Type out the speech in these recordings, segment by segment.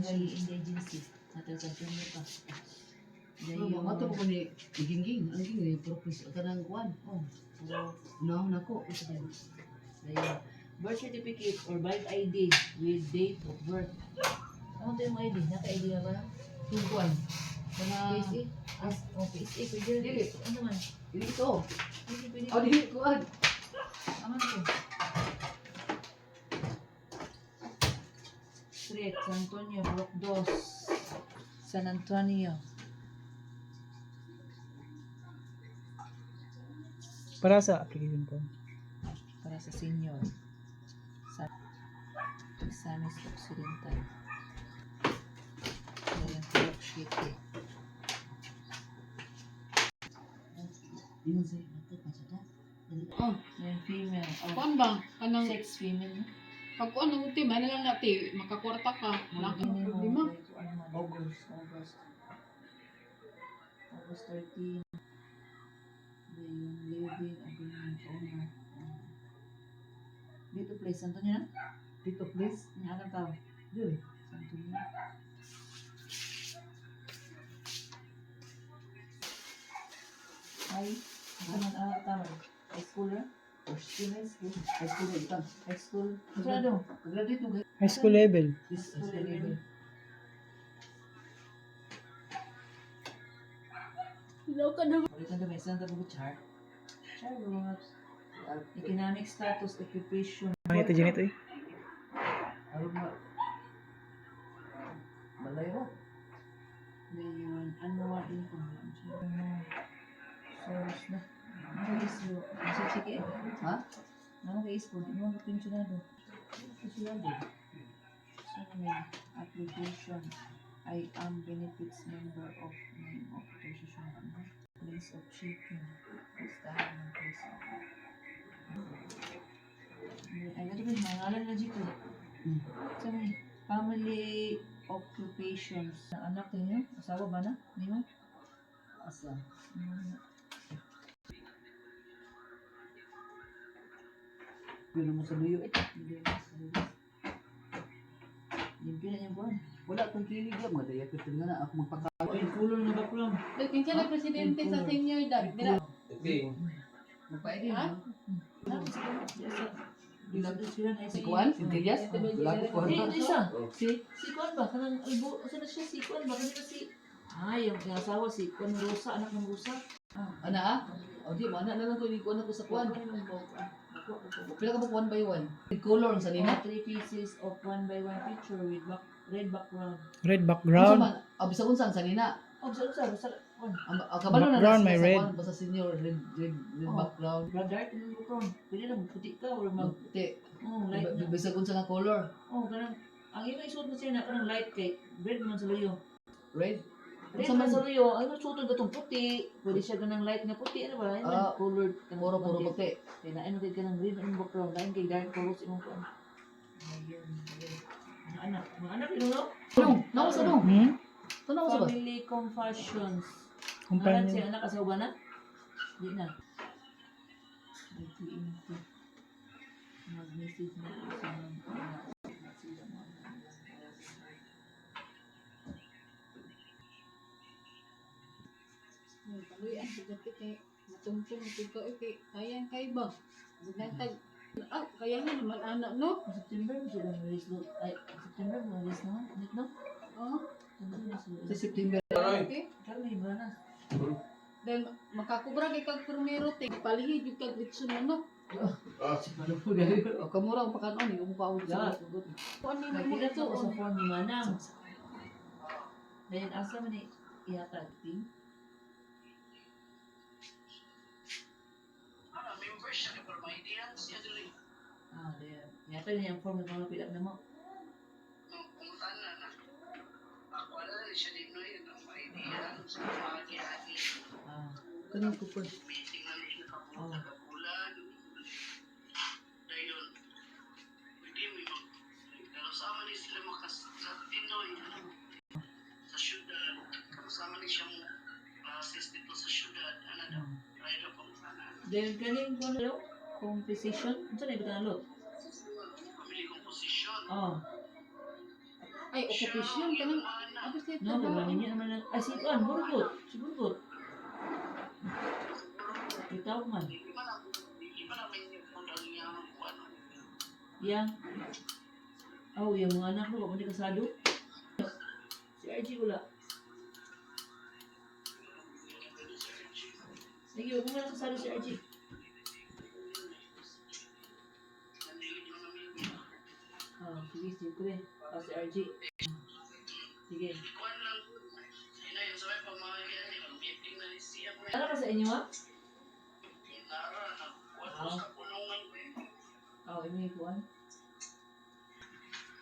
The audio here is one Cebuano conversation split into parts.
Agency, in the agency. Natal sa Antonio pa. Pero mga to ko ni gingging, ang gingging puro pis kanang kuan. Oh, puro Naon nako. ito din. Dayon. Birth certificate or valid ID with date of birth. Ano to yung ID? Naka-ID na ba? Yung kuan. Kana PSA? Ah, oh, PSA. Pwede rin. Dili. Ano man? Dili ito. Pwede, pwede. Oh, dili kuan. Aman ko. Street, San Antonio, Block Dos. San Antonio. Para sa application form. Para sa senior. Sa Misamis Occidental. Ayan, Block 7. Ingon sa ito pa sa to. Oh, Ayan, female. Oh, kuan ba? Kanang sex female, no? Pag kuan ang ultima na lang nati, makakwarta ka. Wala ka Hindi mo, problema. like, ano man, August. August. August 13. Then, yung living agreement owner. Dito place, Antonio na? Dito please. Ang alam tao. Dili. Antonio. Ay, ano man alam tao? High schooler? First year high school. High school na ito. High school? Ano? Graduate mo High school level. This high school level. Ulit na may isang tabugo char. Char, mga economic status, occupation. Ano ito, Janet, eh? Aron ma Malay mo. Ngayon, annual income. Ano? Source na. Ano kay isbo? Ano sige eh. Ha? Ano kay isbo? Di mo pensionado. Pensionado. So, may application. I am benefits member of name of association. Place of shipping. Listahan ng place of. Ay, ito ba? Mga ngalan na dito. Sabi, family occupations. Ang anak ninyo? Asawa ba na? Hindi mo? Asa? Pero mo sa luyo eh. Hindi mo sa Limpyo na niyang buwan. Wala akong kilig lang. Mga daya ko nga na ako magpaka. Ay, kulor na background. Dahil kinsa na presidente sa senior dad. Dira. Magpaili Ha? no? Si Si Kuan? Si Diaz? Wala ko kuan. Hindi, isa. Si Kuan ba? Kanang albo, asa na siya? Si Kuan ba? Kanina si... Ay, yung asawa si Kuan Rosa, anak ng Rosa. Ana ah? O di, mana na lang ko ni Kuan ako sa Kuan. Pila ka ba one by one? Color ang sanina. Three pieces of one by one picture with back, red background. Red Unsa background. man? Ah, bisag unsa ang sanina? Oh, sa sa sa kuan. Ang ang kabalo na Background, na may sa red. kuan, basta senior red red red Oh. background. Red dark yung background. Pwede lang puti ka or mag Magputi. oh, light na. Bisag unsa nga color? Oh, kanang ang imo isuot mo siya na kanang light kay red man sa luyo. Red. Red Unsa man man? sa luyo, ang imo suoton katong puti, pwede siya kanang light nga puti ano ba? Ano Ah, colored kanang Puro puro puti. puti. Kay lain kay kanang red ang background, lain kay dark colors imong kuan. Ayun, ayun. Mga anak, mga anak yun, no? Anong? Nawa sa dong? Hmm? Tanaw sa ba? Family confessions. Ngalan Companion. siya anak asawa ba na? Di na. Nag-TNT. Mag-message na po sa mga anak. Sila mga anak. Kaluy ang sigat kay matungtong ko ko kay kayan kay ba. Bugantag. Ah, kaya na naman anak no. September mo sila release no? Ay, September mo release na? Ulit no? Oh, September mo sila Sa September. okay. Kami ba na? Then makakubra kay kag primero te. Palihi jud kag litson ano. Ano po dahil? O kamura ang pakanon, yung mukha ko Ya, dyan. tugot. Kuan ni mo Nagpilat ito. ako sa form ni Manang. Then, asa man ni ihatag, team? Ah, there. Ihatag niya ang form ng mga pilak na mo. Ah, Kanang ko po. oh. Then, kaning ko na composition? Ano na ibigay lot? Oh. Ay, occupation kanang abis na No, trabaho. pero niya naman lang. Ay, si Kuan, Burgot. Si Burgot. Itaw man. Yang. Oh, yung mga anak mo, wala kasado. Si RG wala. Sige, huwag mo na kasado si RG. Oh, sige, sige ko eh. Oh, si RG. Sige. Ano ka sa inyo, ha? Oo. Oo, ini kuan.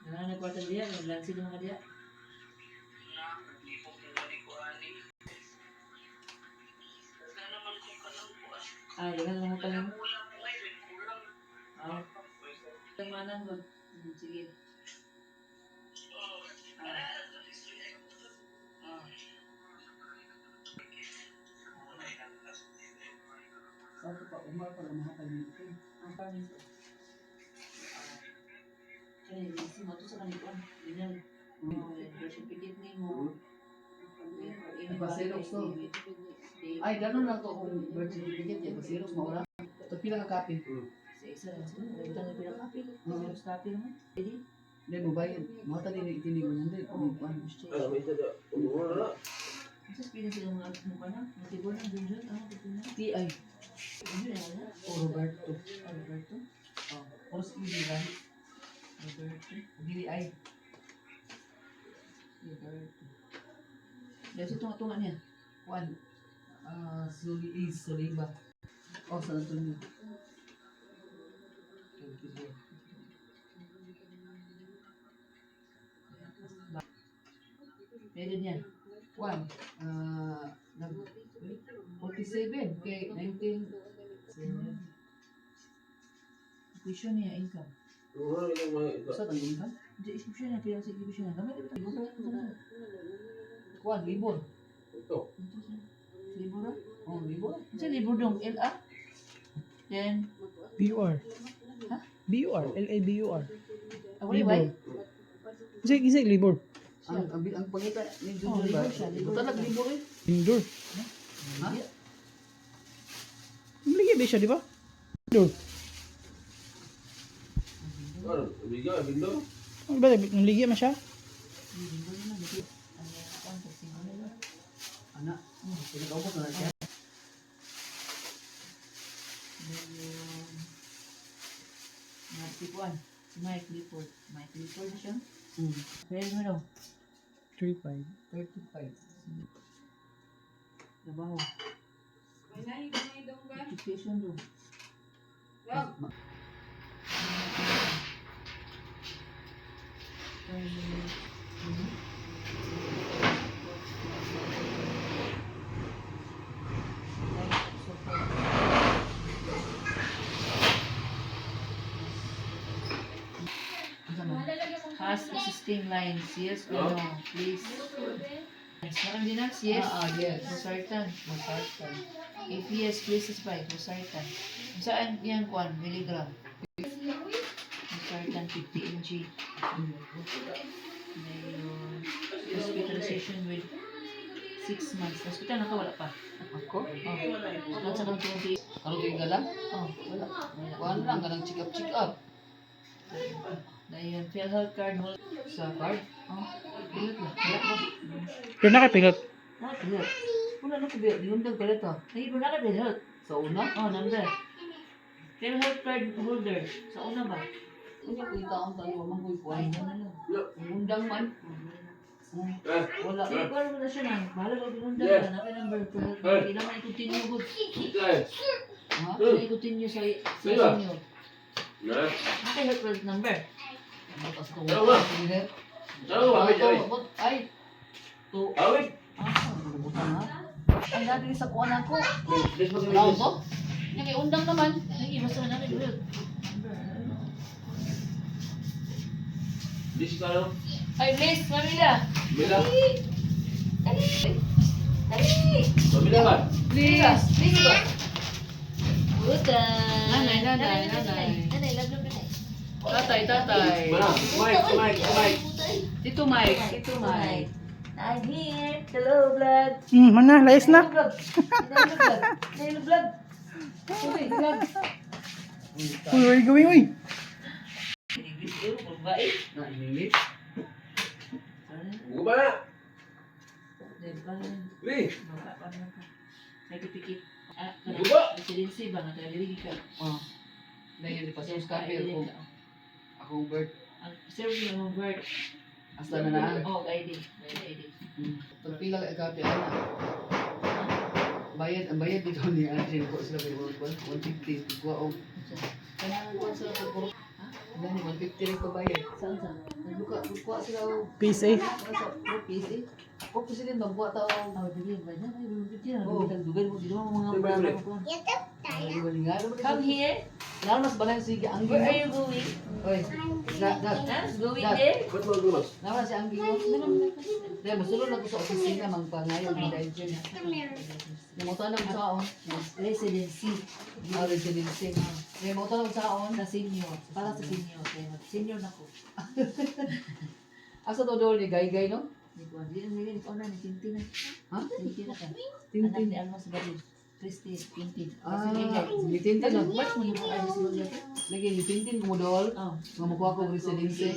Nga nagkwarta diya, naglansi naman ka diya. Ah, yan lang pa lang. Oo. Tamanan ko. Sige. Ah. Ah. Sa pa umar para mahatag nito. Ang parang ito. Ay, si mo to sa kanila. Linal. Oh, birth certificate nimo. Nagpa-xerox to. Ay, ganun lang to kung birth certificate ya, pa-xerox maura. Ito pila ka copy. Sa isa lang siguro. Wala tang pila copy. Oo. Xerox copy naman. Pwede. Hindi mo bayad. Mga tali ni itini 100. Oh, Kuan. Ah, may isa da. Wala. Sa pila sila mga mukha na. Natibor na Junjun. Ano ito na? TI. Junjun na wala. O Roberto. Oh, Roberto. Oh, oras ili lang. Roberto. Dili ay. Roberto. Dahil sa tunga-tunga niya. Kuan. Ah, Suli is Suliba. Oh, San Antonio. 24. Pwede niya. Kuan. Ah, nag 47 kay 19. Question niya income. Wala yung mga ito. Sa tanggungan. Hindi, isip na. Pila sa isip na. Gamay, di ba? Kuan libon. Ito. Ito sa libro. Oh, libon. Sa libro dong LA. Then, B-U-R. Ha? B-U-R. L-A-B-U-R. ah, wala why? Kasi isa libor. Ang pangita ni Oh, Junjun ba? libon siya, libon. Buta libon eh. Lindor. Ha? Maligi ba siya, di ba? Lindor. Ano? Biga, bindo. Ano ba? Naligi man siya? Libro na lang. Ang ang pagsingo nila. Ana, pinakaubos na siya. Then, yung Nagtipuan. Si Mike Clifford. Mike Clifford na siya. Pwede mo daw. 3-5. 35. Trabaho. May gamay dong ba? Education do. Dog. Has existing lines, yes or no? Please. Meron din na? Yes. Ah, yes. Losartan. Masartan. If yes, please specify. Losartan. Saan yan, Kwan? Milligram. Losartan 50 mg. Ngayon, hospitalization with 6 months. Hospital na ka, wala pa. Ako? Oh. Wala sa kanong 20. Karon tuig gala? Oh, wala. Wala. Kuan lang kanang check up check up Dayon, PhilHealth card hold. sa card. Oh, pilot ba? Wala ba? Pero nakapilot. Ah, pilot. Wala na ko biya. Diundag pala to. Ay, wala ka PhilHealth. Sa una? Oh, number. PhilHealth card holder. Sa una ba? Unya ko itaon tayo man koy kuan. Ay, na lang. Undang man. Eh, Wala. Sige, kuha mo na siya na. Bahala ka pinundan Yeah. ka. Naka number PhilHealth. Hey. Kailangan i-continue ko. ito eh. Ha? Kailangan i-continue sa Sige ba? senior. Na. Naka health card number. Batas ko. Tama ba? Tama ba? Awit, awit. Ay. To. Awit. Ah, nabutan ha. Ang dati sa kuan ako. Des mo Wala to? Nga kay undang naman. Ay, basta na namin PhilHealth. Number. Des ka no? Ay, Bliss, Mamila. Mila. Dali! Dali! Mamila ka. Please! Please ba? Buta! Nanay, nanay, nanay. Nanay, love, love, nanay. Tatay, tatay. Mana, Mike, Mike, Mike. Tito Mike, Tito Mike. I'm here. Hello, vlog. Mana, layas na. Hello, vlog. Hello, vlog. Hello, vlog. Uy, vlog. Uy, where you going, uy? English eh, babae. Na English. Buka na. Uy, Certificate. Ah, Buba! residency ba nga taga diri ka? Oh. Dahil pa sa copy ako akong birth Ang service ng birth. hasta na na. Oh, ID. May ID. Pagpila ka copy ana. Bayad ang bayad dito ni Angel ko sila kay 150 kuha og kanang kuha sa pagpuro. Gani 150 rin ko bayad. Saan saan? Nagbuka kuha sila og PSA. sa pro PC. O president magbuha ta og Oh, dili ba na? Ay, dili na. Oh. Dugay mo dili mo mga Siyempre, mga ko. Come here. Lalo mas balay sige ang Where are you going? Oy. Da da. Ha? Going Dad. there? Ba't mo gumas? Naman si Anggi ko. Dahil mosulod na ko sa opisina magpangayo ng dahil dyan. Namutan na ko sa on. Residency. Ah, residency. Dahil mamutan na ko sa on. Sa senior. Para sa senior. Kaya mag-senior na ko. Asa to doon ni Gay Gay no? Hindi ko. Hindi na hindi ko na. Ni Tintin na. Ha? Tintin na ka. Anak Tintin. ni Alma sa Baril. Christy, Tintin. Ah, ni Tintin no? Match mo yung mga sa Baril. Lagi ni Tintin kumudol. Oh. Nga mukuha ko residency.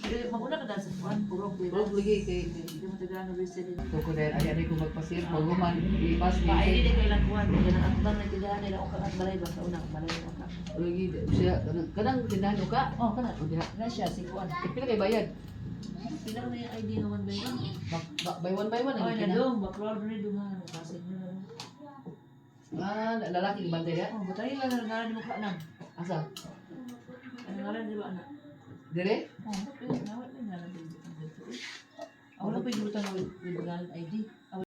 Pero maguna ka dahil sa kuwan. Purong Pero lagi kay Hindi mo tagaan ng residency. Tuko dahil ay ay ko magpasir maguman ipas ni Pa-ID na kailang kuwan. Kaya ang atbang na tindahan nila. Uka at balay ba? Sa una, balay uka. Lagi siya kanang kanang tindahan uka. Oh, kana. O diha. Na siya, si kuwan. Pila kay bayad? Pila ko na yung ID nga one by one. By one Oh, ang na kina. dong. Baklor na rin dunga. Kasi nyo na dong. Ah, lalaki bantay diha. Oh, batay lang ang ngalan ni mukha nang. Asa? Ang ngalan di ba anak? Dire? Oh, pero nawat na ngalan dito. Ah, wala pa yung butang with ngalan ID. Ah,